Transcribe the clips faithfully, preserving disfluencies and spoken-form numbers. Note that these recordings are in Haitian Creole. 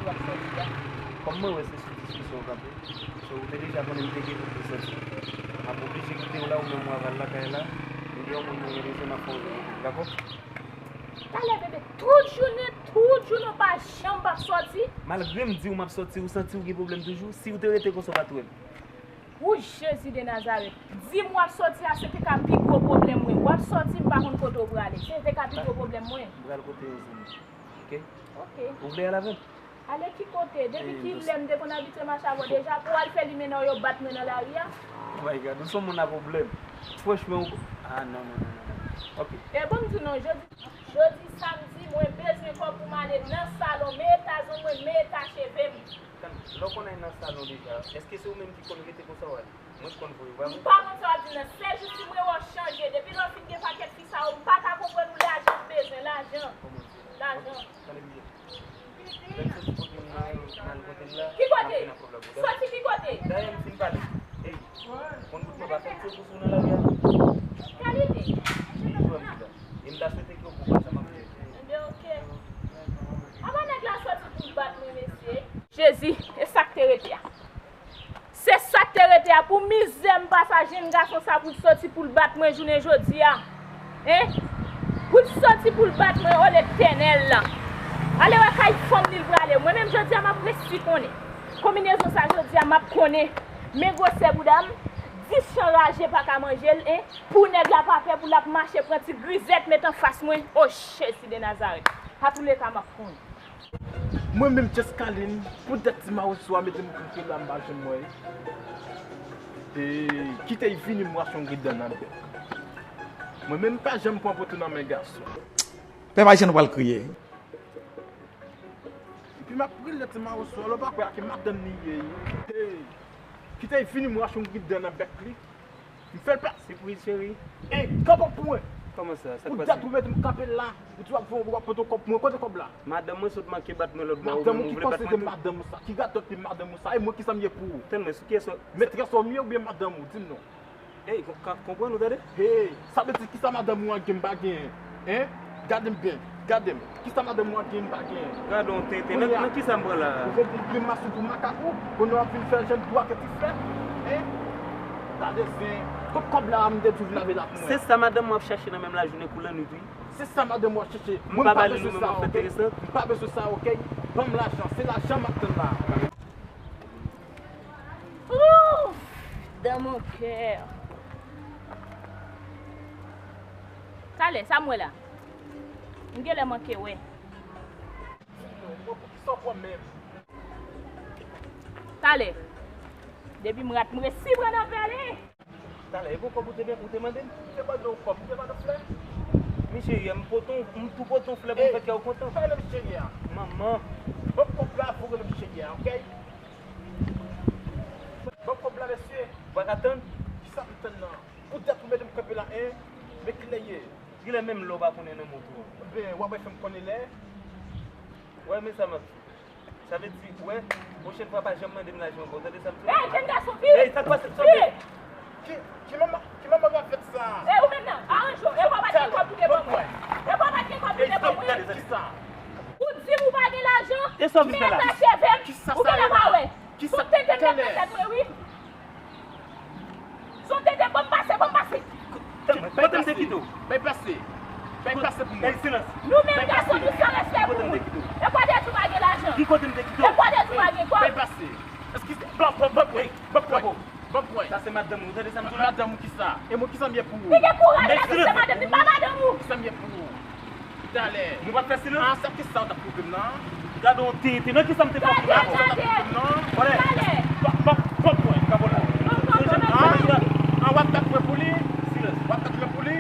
w ap sòti a. Kòm mwen wè se sou diskisyon w kanpe, so ou te deja konnen m te gen pou m sòti. M ap oblije kite w la, ou menm w ava l lakay la. M gen yon moun mwen gen bezwen, m ap fè yon jou pou l, dakò? Talè, bebe, tout jounen, tout jounen, w pa janm p ap sòti. Malgre m di w m ap sòti, ou santi w gen pwoblèm toujou? Si w te rete konsa, w pa t wè m. Wouy, Jezi de Nazarèt. Di m w ap sòti a, se te ka pi gwo pwoblèm mwen. W ap sòti, m pa konn kote w prale. Se te ka pi gwo pwoblèm mwen. M pral kote yon zanmi. Oke? Oke. Ou vle al avè m? Ale ki kote? Depi ki lè m te konn abitye mache avè w deja? Pou w al fè limena w, yo bat mwen nan lari a? Oh my God, ou se yon moun a pwoblèm. Franchman, ou, ah, non, non, non, non, non. Oke. E bon, m di w non, jodi, jodi samdi, mwen bezwen kòb pou m ale nan salon, mete tazon mwen, mete cheve m. Tann, lè w konn al nan salon deja, èske se ou menm ki konn rete konsa w ale? Mwen k konn voye w, pa vre? M pa konn sa w ap di nan. Sèl jou si mwen wè w chanje. Depi lè w fin gen pakèt fi sa yo, m pa ka konprann ou, lajan m bezwen, lajan. Kòman se? Lajan. Tande byen. Lè m soti kote m nan, m al kote m la, m ap vin ak pwoblèm pou dam. Soti ki kote? Dayè m fin pale. Ey, konn bout mwen pa fè m se pou sou nan lari a. Kalite. Li jwenn m deja. E m ta swete ke w konprann sa m ap di. Ebyen, oke. Apa nèg la sòti pou l bat mwen, mesye? Jezi, e sa k te rete a? Se sa k te rete a pou mizè m pase a jenn gason sa pou l sòti pou l bat mwen jounen jodi a? Hein? Pou l sòti pou l bat mwen, o Letènèl! Ale wè kay fanm li l prale. Mwen menm jodi a m ap resi konnen. Konbinezon sa jodi a m ap konnen. Men gwosè bouda m, dis chan raje pa ka manje l, hein? Pou nèg la pa pè pou l ap mache pran ti grizèt met anfas mwen. O Jezi de Nazarèt! Atouleka m ap konnen. Mwen menm Jessicaline, poutèt ti mawouso a mete m kanpe la m pa janm wè. E kite y vini m rache yon grid dan nan bèk. Mwen menm m pa janm pran poto nan men gason. Pè pa janm pral kriye. Epi m ap rele ti mawouso a, lè w pa kwè a ki madanm li ye. Hey, kite y vini m rache yon grid dan nan bèk li. M fè l pa. Sipriz, cheri. Ey, kanpe pou mwen. Kòman sa? Sa k pase? Pou dat ou mete m kanpe la. Ou di w ap fè w ap pote kòb pou mwen. Kote kòb la? Madanm mwen sot manke bat mwen lòt bò. Madanm ou ki kòse se madanm ou sa? Ki radòt li madanm ou sa? E mwen kisa m ye pou ou? Tann mwen, sou kiyès ou? Metrès ou m ye oubyen madanm ou? Di m non. Ey, ka konprann ou tande? Hey, sa vle di kisa madanm ou an gen m pa genyen? Hein? Gade m byen, gade m. Kisa madanm ou an gen m pa genyen? Gade yon tenten. Nan, nan kisa m pran la a? Ou fè grimas ou pou makak ou, kounye a w ap vin fè jan dwa ke ti fè. Hein? Gade zen. Kot kòb la a m te di w vin lave l ak mwen? Se sa madanm mwen ap chache nan menm lajounen kou lannwit, wi. Se sa madanm mwen ap chache. Mwen m pa bezwen sa, oke? M pa bezwen sa, oke? Ban m lajan. Se lajan m ap tann la. Ouf! Dans mon cœur. Talè, sa m wè la? M genlè manke wè. Di non, mwen poukisa w pran men m? Talè. Depi m rat, m resi pran nan vè li. Talè, e bon kòb ou te, ou te mande m? M te mande w kòb, m te mande w flè. Mi cheri, m pote w, m tou pote w flè pou m fè kè w kontan. Ey, pa rele m cheri a. Manman. Ban m kòb la, fò w rele m cheri a, oke? Ban m kòb la, mesye. Ou pa ka tann? Kisa m tann nan? Poutèt ou mete m kanpe la, en? Men kilè ye? Kilè menm lè w pa konnen nan moto an? Ebyen, w ap fè m konnen lè. Wè, men sa m ap di. Sa vle di, wè, pwochèn fwa pa janm mande m lajan ankò, w tande sa m di w? Ey, jenn gason, vire! Ey, sa k pase, sa vire! Ki, ki manman, ki manman gafèt sa? Ey, ou menm nan, aranje w, e pa w pa t gen kòb pou te ban mwen. E pa w pa t gen kòb pou te ban mwen. Ey, stop, tande, tande. Kisa? Ou di m ou pa gen lajan, men sa cheve m, ou genlè pa wè. Kisa? Talè. Sou tenten m met nan tèt mwen, wi. Sou tenten, ban m pase, ban m pase. Kote m te kite w? Bay pase. Bay pase pou mwen. Ey, silans. Nou menm gason, nou san respè pou moun. E pa w te di w pa gen lajan? Ki kote m te kite w? E pa w te di w pa gen kòb? Bay pase. Eskize, ban, ban, ban pwen, ban pwen, ban pwen. Sa se madanm ou, tande sa m di w la? Madanm ou kisa? E mwen kisa m ye pou ou? Li gen kouraj ap di se madanm li, pa madanm ou. Kisa m ye pou ou? Talè. Nou pa t fè silans? Ah, sa kisa w t ap pwouve m nan? Gade yon tenten. Nan kisa m te fè w? Gade, gade. Talè. Ban, ban, ban pwen. Kapola. Sonje m te di w la. Ah, w ap bat mwen pou li? Silans. W ap bat mwen pou li?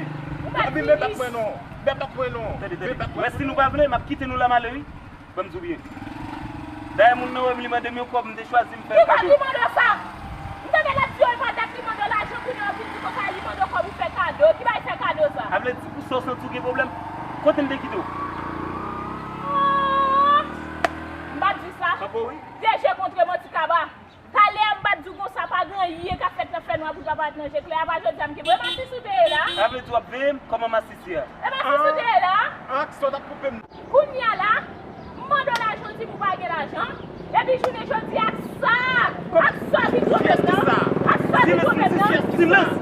Epi men bat mwen non. Men bat mwen non. Tande, tande. Men bat mwen pou li. Wè, si nou pa vle, m ap kite nou la m ale, wi. Ban m di w byen. Dayè moun nan wè m, li mande m yon kòb, m te chwazi m fè l kado. Ki kòb li mande w sa? M tande l ap di w e pa dat li mande w lajan, kounye a w vin di konsa li mande w kòb ou fè kado. Ki bagay fè kado sa? Sa vle di pou sa w santi w gen pwoblèm? Kote m te kite w? Ah! M pa t di sa. Kanpe w, wi. De je kontre manti kaba. Talè a m pa t di w konsa, pa gen anyen k ap fèt nan fènwa pou l pa parèt nan je klè a, pa jodi a m gen. E masis ou te ye la? Sa vle di w ap veye m? Kòman masis ye a? E masis ou te ye la? Ah, kisa w t ap koupe m? Kounye a la, m mande w lajan, w di m ou pa gen lajan. Jounen jodi a sa, ak sa ki pwoblèm nan, ak sa ki pwoblèm nan. Silans!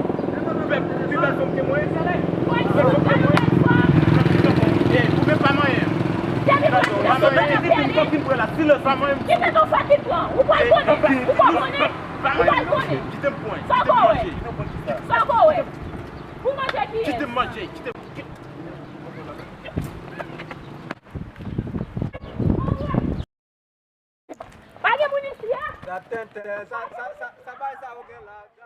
Pèp, pi bèl fanm ke mwen. Mwen sou gade bèl fanm. Ou menm pa manyen. Depi mwen di la, silans. Kite ton fucking pran. Ou pral konnen. Ou pral konnen. Ou pral konnen. Kite m pran. Sa w konnen. Sa w konnen. Pou manje ki? Kite m manje. Kite m. Pa gen moun isi a? Sa tenten, sa, sa, sa, sa bay sa ou gen la.